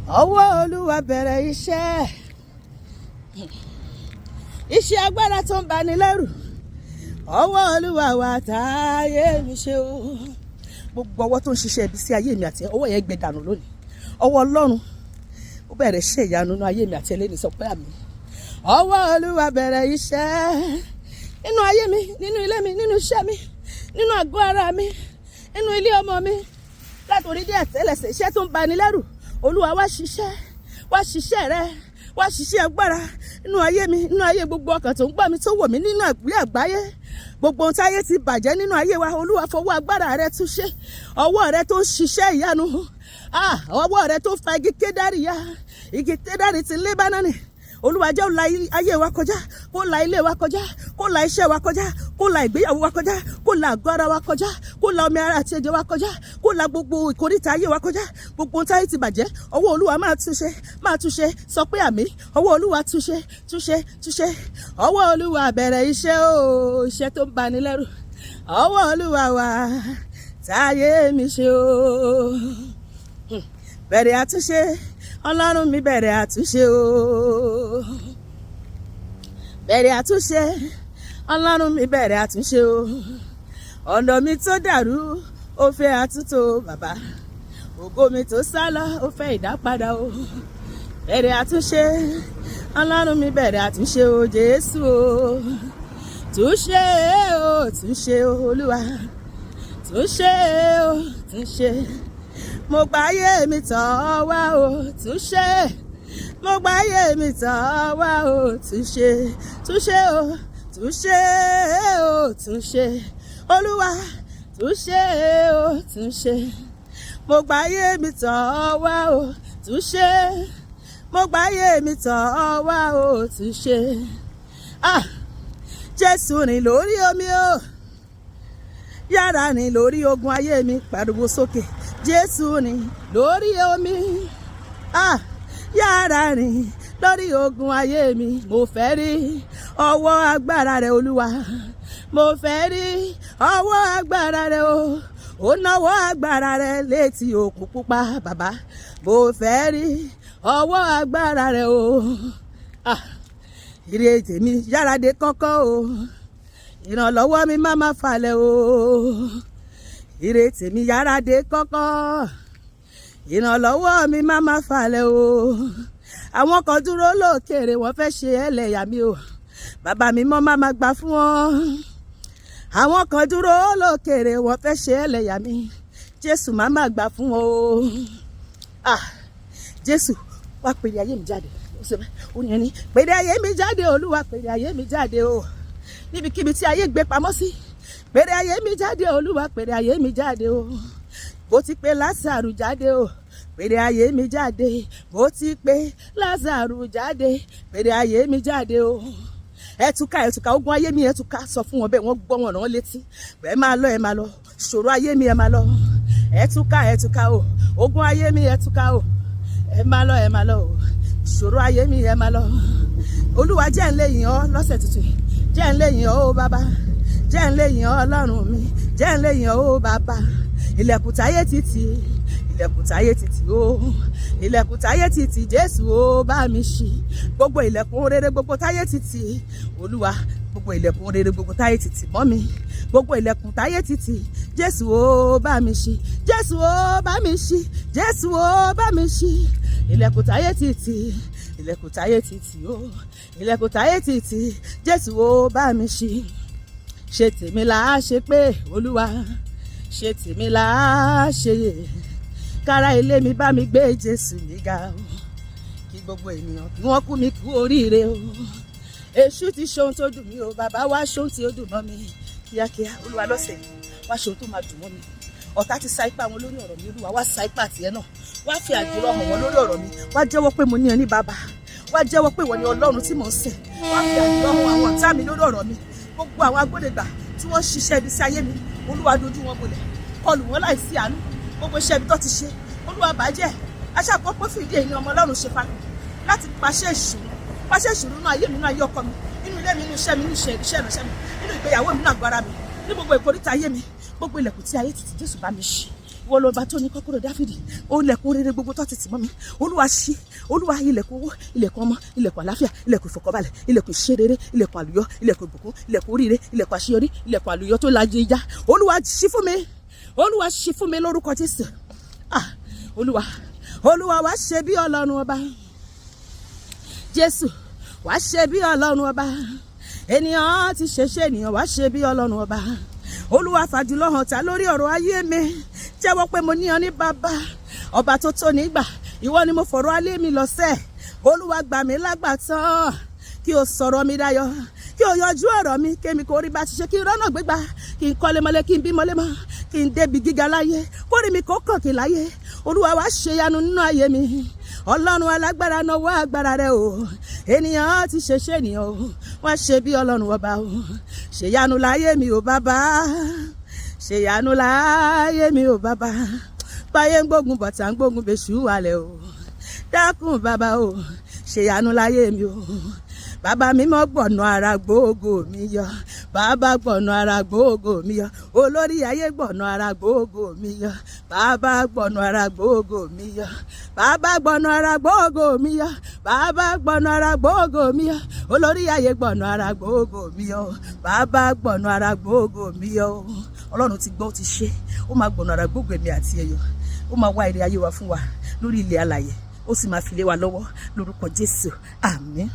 Ọwọ́ Olúwa bẹ̀rẹ̀ iṣẹ́, iṣẹ́ agbára tó ń bani lẹ́rù. Ọwọ́ Olúwa wà táyé mi ṣe o. Gbogbo ọwọ́ tó ń ṣiṣẹ́ ibi sí ayé mi àti ọwọ́ yẹn gbẹ dànù lónìí. Ọwọ́ Ọlọ́run ó bẹ̀rẹ̀ ṣe ìyanu nínú ayé mi àti ẹlẹ́ni, sọ pé àmín. Ọwọ́ Olúwa bẹ̀rẹ̀ iṣẹ́ nínú ayé mi, nínú ilé mi, nínú iṣẹ́ mi, nínú àgọ́ ara mi, nínú ilé ọmọ mi, látòrí dé àtẹ́lẹsẹ̀. Iṣẹ́ tó ń bani lẹ́rù, Olúwa, wá ṣiṣẹ́, wá ṣiṣẹ́ rẹ, wá ṣiṣẹ́ agbára nínú ayé mi, nínú ayé gbogbo ọkàn tó ń gbọ́ mi, tó wò mí nínú àgbé àgbáyé. Gbogbo ohun táyé ti bàjẹ́ nínú ayé wa, Olúwa, fọwọ́ agbára rẹ túnṣe. Ọwọ́ rẹ tó ń ṣiṣẹ́ ìyanu, ah, ọwọ́ rẹ tó fa igi kédárì ya, igi kédárì ti Lébánánì, Olúwa, jẹ́ ó la ayé wa kọjá, kó la ilé wa kọjá, kó la iṣẹ́ wa kọjá, kó la ìgbéyàwó wa kọjá, kó la àgọ́ ara wa kọjá, kó la omi ara àti ẹ̀jẹ̀ wa kọjá, kó la gbogbo ìkóríta ayé wa kọjá. Gbogbo ohun táyé ti bàjẹ́, ọwọ́ Olúwa máa túnṣe, máa túnṣe. Sọ pé àmín. Ọwọ́ Olúwa, túnṣe, túnṣe, túnṣe. Ọwọ́ Olúwa bẹ̀rẹ̀ iṣẹ́ o, iṣẹ́ tó ń bani lẹ́rù. Ọwọ́ Olúwa wà táyé mi ṣe o. Bẹ̀rẹ̀ àtúnṣe, Ọlọ́run mi, bẹ̀rẹ̀ àtúnṣe o. Bẹ̀rẹ̀ àtúnṣe, Ọlọ́run mi, bẹ̀rẹ̀ àtúnṣe o. Ọ̀nà mi tó dàrú, ó fẹ́ àtúntò, bàbá. Ògo mi tó sálọ, ó fẹ́ ìdápadà o. Bẹ̀rẹ̀ àtúnṣe, Ọlọ́run mi, bẹ̀rẹ̀ àtúnṣe o. Jésù o, túnṣe o, túnṣe o. Olúwa, túnṣe o, túnṣe. Mo gba ayé mi tọ̀ wá o, túnṣe. Mo gba ayé mi tọ̀ wá o, túnṣe, túnṣe o, túnṣe o, túnṣe. Olúwa, túnṣe o, túnṣe. Mo gba ayé mi tọ̀ wá o, túnṣe. Mo gba ayé mi tọ̀ wá o, túnṣe. Ah, Jésù rìn lórí omi o, yára rìn lórí ogun ayé mi. Pariwo sókè, Jésù rìn lórí omi. Ah, yára rìn lórí ogun ayé mi. Mo fẹ́ rí ọwọ́ agbára rẹ, Olúwa. Mo fẹ́ rí ọwọ́ agbára rẹ o. Ó náwó agbára rẹ létí òkun pupa. Bàbá, mo fẹ́ rí ọwọ́ agbára rẹ o. Ah, ire tèmi yára dé kọ́kọ́ o. Ìrànlọ́wọ́ mi má má falẹ̀ o. Ire tèmi yára dé kọ́kọ́. Ìrànlọ́wọ́ mi má má falẹ̀ o. Àwọn kan dúró lókèrè, wọ́n fẹ́ ṣe ẹlẹ́yà mi o. Bàbá mi mọ́, má má gbà fún wọn. Àwọn kan dúró lókèrè, wọ́n fẹ́ ṣe ẹlẹ́yà mi. Jésù, má má gbà fún wọn o. Ah, Jésù, wá pèrè ayé mi jáde. Ó ní ẹni pèrè ayé mi jáde. Olúwa, pèrè ayé mi jáde o, níbikíbi tí ayé gbé pamọ́ sí. Pèrè ayé mi jáde, Olúwa, pèrè ayé mi jáde o. Bó ti pé Lásàrù jáde o, pèrè ayé mi jáde. Bó ti pé Lásàrù jáde, pèrè ayé mi jáde o. Ẹtùká, ẹtùká ogun ayé mi, ẹtùká. Sọ fún wọn bẹ́ẹ̀, wọ́n gbọ́, wọn rán létí. Ẹ máa lọ, ẹ máa lọ. Ṣòro ayé mi, ẹ máa lọ. Ẹtùká, ẹtùká o. Ogun ayé mi, ẹtùká o. Ẹ máa lọ, ẹ máa lọ o. Ìṣòro ayé mi, ẹ máa lọ. Olúwa, jẹ́ ń lè yìn ọ́ lọ́sẹ̀ tuntun. Jẹ́ ń lè yìn ọ́ o, bàbá. Jẹ́ ń lè yìn ọ́, Ọlọ́run mi. Jẹ́ ń lè yìn ọ́ o, bàbá. Ilẹ̀kùn táyé títì, ilẹ̀kùn táyé títì o, ilẹ̀kùn táyé títì, Jésù o, bá mi ṣí. Gbogbo ilẹ̀kùn rere gbogbo táyé títì, Olúwa, gbogbo ilẹ̀kùn rere gbogbo táyé títì mọ́ mi, gbogbo ilẹ̀kùn táyé títì, Jésù o, bá mi ṣí. Jésù o, bá mi ṣí. Jésù o, bá mi ṣí. Ilẹ̀kùn táyé títì, ilẹ̀kùn táyé títì o, ilẹ̀kùn táyé títì, Jésù o, bá mi ṣí. Ṣe tèmi là á ṣe pé, Olúwa, ṣe tèmi là á ṣe yè. Kára ilé mi bá mi gbé Jésù mi ga o, kí gbogbo ènìyàn kí wọ́n kú mi kú oríire o. Èṣù ti ṣe ohun tó dùn mí o. Bàbá, wá ṣe ohun tí ó dùn mọ́ mi kíákíá. Olúwa, lọ́sẹ̀ wá ṣe ohun tó máa dùn mọ́ mi. Ọ̀tá ti sa ipá wọn lórí ọ̀rọ̀ mi. Olúwa, wá sa ipá tiẹ̀ náà, wá fi àjùlọ hàn wọ́n lórí ọ̀rọ̀ mi. Wá jẹ́wọ́ pé mo ní ẹ ní bàbá. Wá jẹ́wọ́ pé ìwọ ni Ọlọ́run tí mò ń sìn. Wá fi àjùlọ hàn àwọn ọ̀tá mi lórí ọ̀rọ̀ mi. Gbogbo àwọn agbódegbà tí wọ́n ṣiṣẹ́ ibi sí ayé mi, Olúwa, dojú wọn bolẹ̀, kọlù wọn láìsí àánú. Gbogbo iṣẹ́ ibi tó ti ṣe, Olúwa, bàjẹ́. Aṣàkóso fìdí èyí ọmọ Ọlọ́run ṣe falẹ̀ láti pàṣẹ ìṣòro, pàṣẹ ìṣòro nínú ayé mi, nínú ayé ọkọ mi, nínú ilé mi, nínú iṣẹ́ mi, nínú iṣẹ́ ìránṣẹ́ mi, nínú ìgbéyàwó mi, nínú àgọ́ ara mi, ní gbogbo ìkóríta ayé mi. Gbogbo ilẹ̀kùn tí ayé títí, Jésù, bá mi ṣí. Ìwọ lọba tó ní kọ́kọ́rọ́ Dáfídì. Ó lẹ̀kùn rere gbogbo tó ti tì mọ́ mi, Olúwa ṣí. Olúwa, ilẹ̀kùn owó, ilẹ̀kùn ọmọ, ilẹ̀kùn àláfíà, ilẹ̀kùn ìfọ̀kànbalẹ̀, ilẹ̀kùn ìṣerere, ilẹ̀kùn àlùyọ, ilẹ̀kùn ìbùkún, ilẹ̀kùn oríire, ilẹ̀kùn àṣeyọrí, ilẹ̀kùn àlùyọ tó lajẹ ìjà, Olúwa ṣí fún mi. Olúwa, ṣí fún mi lórúkọ Jésù. Ah, Olúwa, Olúwa, wá ṣe bí Ọlọ́run ọba. Jésù, wá ṣe bí Ọlọ́run ọba. Ènìyàn ti ṣe ṣe ènìyàn, wá ṣe bí Ọlọ́run ọba. Olúwa, fàjùlọ hàn ta lórí ọ̀rọ̀ ayé mi. Jẹ́wọ́ pé mo ní ọ ní bàbá, ọba tó tó nígbà. Ìwọ ni mo fọ̀rọ̀ ayé mi lọ sẹ́ẹ̀. Olúwa, gbà mí lágbàtàn, kí o sọ̀rọ̀ mi dayọ̀, kí o yanjú ọ̀rọ̀ mi, kémi kò rí bá ti ṣe, kí n rọ́nà gbégbá, kí n kọ́lé mọ́lé, kí n bí mọ́lé mọ́, kí n débi gíga láyé, kórìí mi kò kàn kí láyé. Olúwa, wá ṣe yanu nínú ayé mi. Ọlọ́run alágbára, náwó agbára rẹ o. Ènìyàn ti ṣe ṣe ènìyàn o, wá ṣe bí Ọlọ́run ọba o. Ṣèyanu láyé mi o bàbá, ṣèyanu láyé mi o bàbá. Báyé ń gbógun bọ̀tà ń gbógun bèṣù wàlẹ̀ o, dákun bàbá o, ṣèyanu láyé mi o. Bàbá mi mọ́, gbọ̀nà ara gbóògò mi yọ. Bàbá, gbọ̀nà ara gbóògò mi yọ. Olórí ayé, gbọ̀nà ara gbóògò mi yọ. Bàbá, gbọ̀nà ara gbóògò mi yọ. Bàbá, gbọ̀nà ara gbóògò mi yọ. Bàbá, gbọ̀nà ara gbóògò mi yọ. Olórí ayé, gbọ̀nà ara gbóògò mi yọ. Bàbá, gbọ̀nà ara gbóògò mi yọ. Ọlọ́run ti gbọ́, ó ti ṣe. Ó máa gbọ̀nà ara gbóògò èmi àti ẹ̀yọ. Ó máa wá ire ayé wa fún wa lórí ilẹ̀ alàyè, ó sì máa fi lé wa lọ́wọ́ lórúkọ Jésù. Àmín.